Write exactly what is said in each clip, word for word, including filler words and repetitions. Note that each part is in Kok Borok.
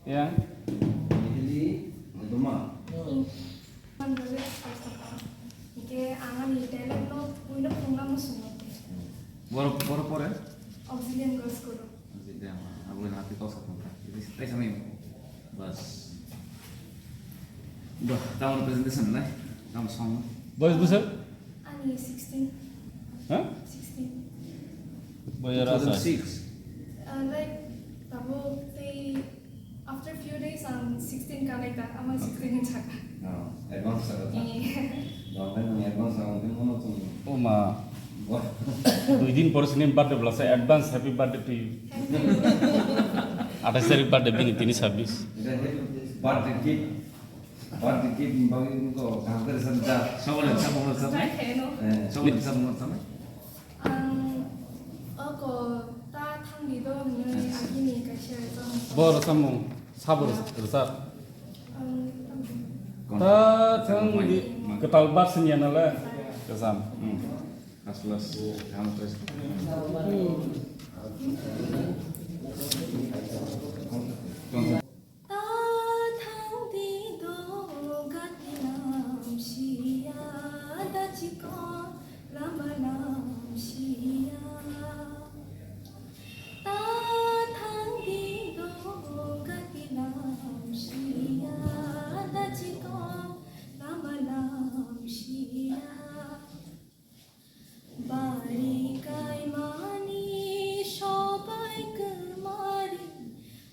Yang? Ang rwjak Austaka. Hingke ang ani talent no buino phunukna muchungo. Boro, boro pore? Auxilium Girls School. Auxilium, abo na hati kosa phunukha. Ini try samai. Bas. Bah, tamo presentation nai. Tamo song. Boys bwswk? Ani sixteen. Ha? Sixteen. Boy era sa. Two thousand six. Uh, like, tabuk tei after few days ang sixteen kanai ta, ama sixteen hin saka. Oh, advance saka ta. Eh. Dong kan nang advance ang tin mono tung. O ma. Wah. Dui din por sini birthday bwlasa advance happy birthday to you. Thank you. Athais tarik birthday bini tini sabis. Birthday gift. Birthday gift ni bagwi nokho kaham khe rwchapjak. Sobo rwchapmung rwchapnai? Try khaino. Eh, sobo rwchapmung rwchapnai? Ang oko ta thangdi do hwnwi agini kaisa rwchapmung. Bo rwchapmung, sabo rwchap. Ang Ta thangdi kwtal bak siniya nale. Kasam. Hmm. Last, last. Kaham khe. Ta thangdi do gati lam siya da chiko lama lam siya. Ta thangdi do gati lam siya da chiko lama lam siya. Bari kaimani sobai kwmari,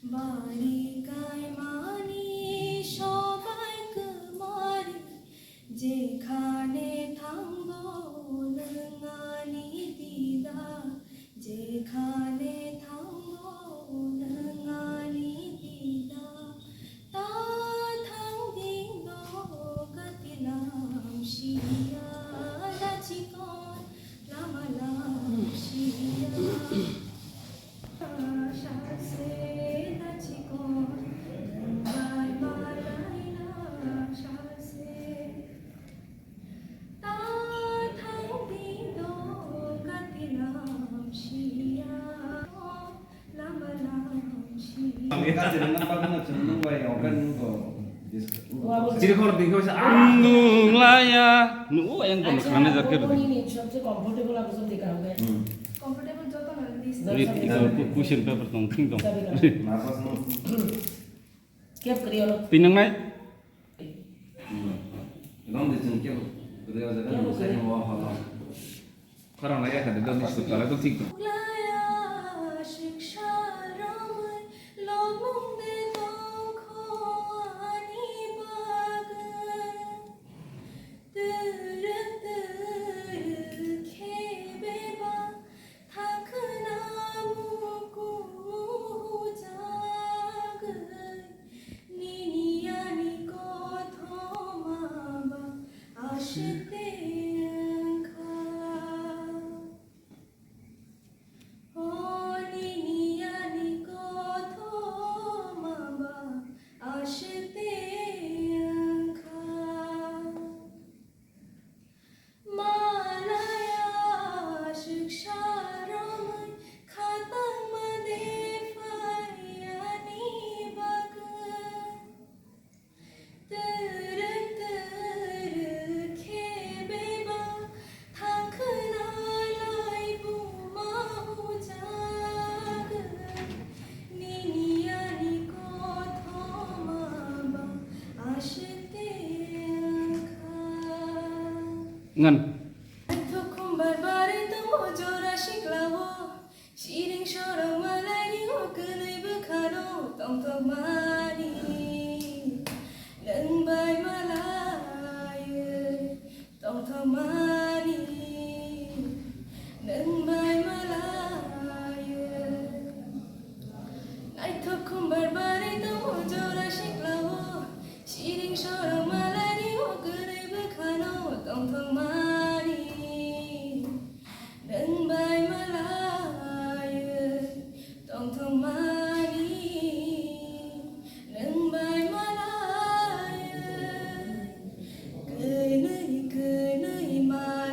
bari kaimani sobai kwmari, jekhane thangbo nwng ani dida, jekhane thangbo nwng ani dida. Ta thangdi do gati lam siya da chikon lama lam siya. Sase da chikon bai malai na sase. Ta thangdi do gati lam siya. Chiri khor dikhe sa. Nung laya. Nu yang kono khana jar khe. Comfortable joto na dis. Question paper tong thing tong. Kep kri olo. Tinang nai. Rom de chung kep kri olo. Khorang lai ya kha de, doni sut kala to thik tong. Laya siksa romwi lomung de tongkho ani bagwi. Twrwk twrwk khe bebak thangkhwna mukumu hujagwi. Nini ani kothoma ba aswk de wngkha. O nini ani kothoma ba aswk de wngkha. Malaya aswk sa romwi khatangma de phai ani bagwi. Twrwk twrwk khe bebak thangkhwna lai buma hujagwi. Nini ani kothoma ba aswk de wngkha. Ngan. Naithok khumbar bari tongo jora siklao. Siring sorong malai rio kwnwi bwkhano tongthokmani. Nwng bai malaiwi tongthokmani. Nwng bai malaiwi. Naithok khumbar bari tongo jora siklao. Siring sorong malai rio kwnwi bwkhano tongthokmani. Nwng bai malaiwi tongthokmani, nwng bai malaiwi kwnwi kwnwi ma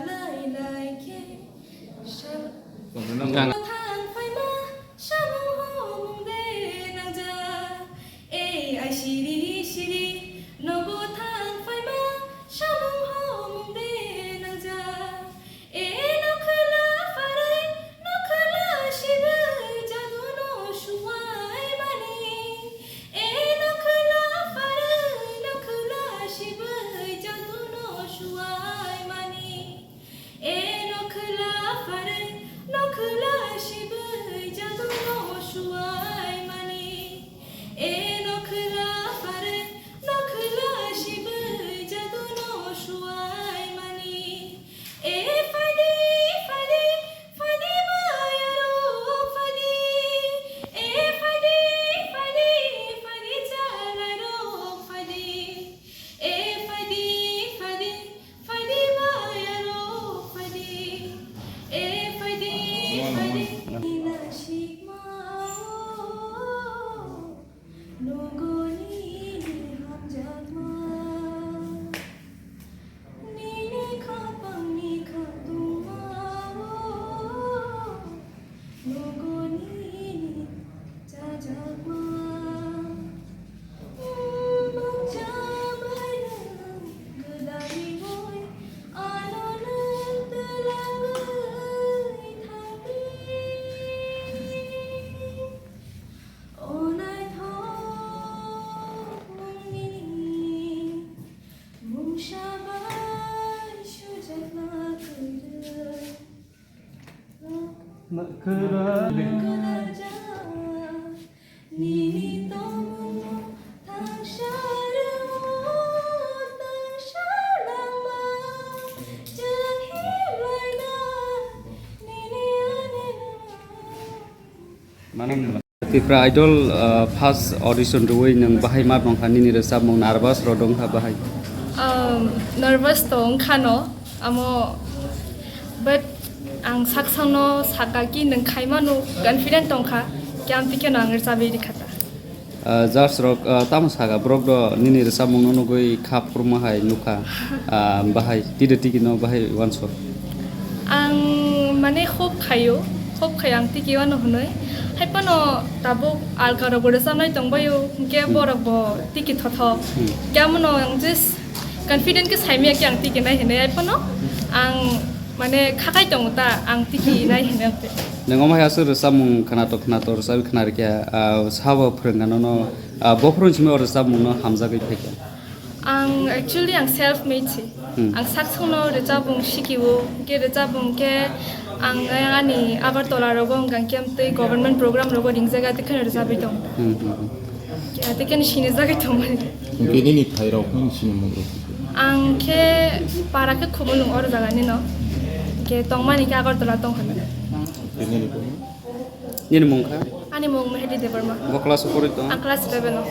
Nini tongmung thangsarao tangsalangma chwng himlaina nini ani nang. Mano Tipra Idol, uh, first audition rwui nwng bahai ma tongkha, nini rwchapmung nervous rok tongkha bahai? Um, nervous to wngkha no, amo, but ang sak sakno sakha ki nwng khaimano, confident tongkha, khe amtwi kheno ang rwchabwi rikha ta. Uh, judge rok, uh, tamo sakha, borok do nini rwchapmungno nugui kha phurma hai nukha, uh, bahai tide tiki no bahai uansuk. Ang mane hope khayo, hope khayo ang tiki uano hwnwi. Hai phano tabuk alka rok bo rwchabnai tongbaio, hwnkhe Hmm. borok bo tiki thothok. Hmm. Khe amono ang just confident khe saimaya khe ang tiki nai hwnwi. Hai phano ang mane khakai tongo ta, ang tiki nai hwnwi ang twi. Nwng omo hai aswk rwchapmung khwnato khwnato rwchapwi khwnarikha, ah, sabo phwrwngkha nono, ah, bophuru simi o rwchapmungno hamjagwi phaikha? Ang actually ang self made si. Hmm. Ang sak sakno rwchapmung sikio, hwnkhe rwchapmung khe ang ani Agartala rogo hwnkha khe amtwi government program rogo ringjaga tei kheno rwchapwi tong. Hmm, hmm, hmm. Khe tei kheno sinijagwi tongmani. Hwnkhe nini phairok nini sinimung rok? Ang khe para khe Khumulwng oro jaga nino. Khe tongmani khe Agartala tong hwnwi. Hwnkhe nini bumung? Nini mung kha? Ani mung Mehdi Debbarma. Bo class o porwi tong? Ang class eleven o.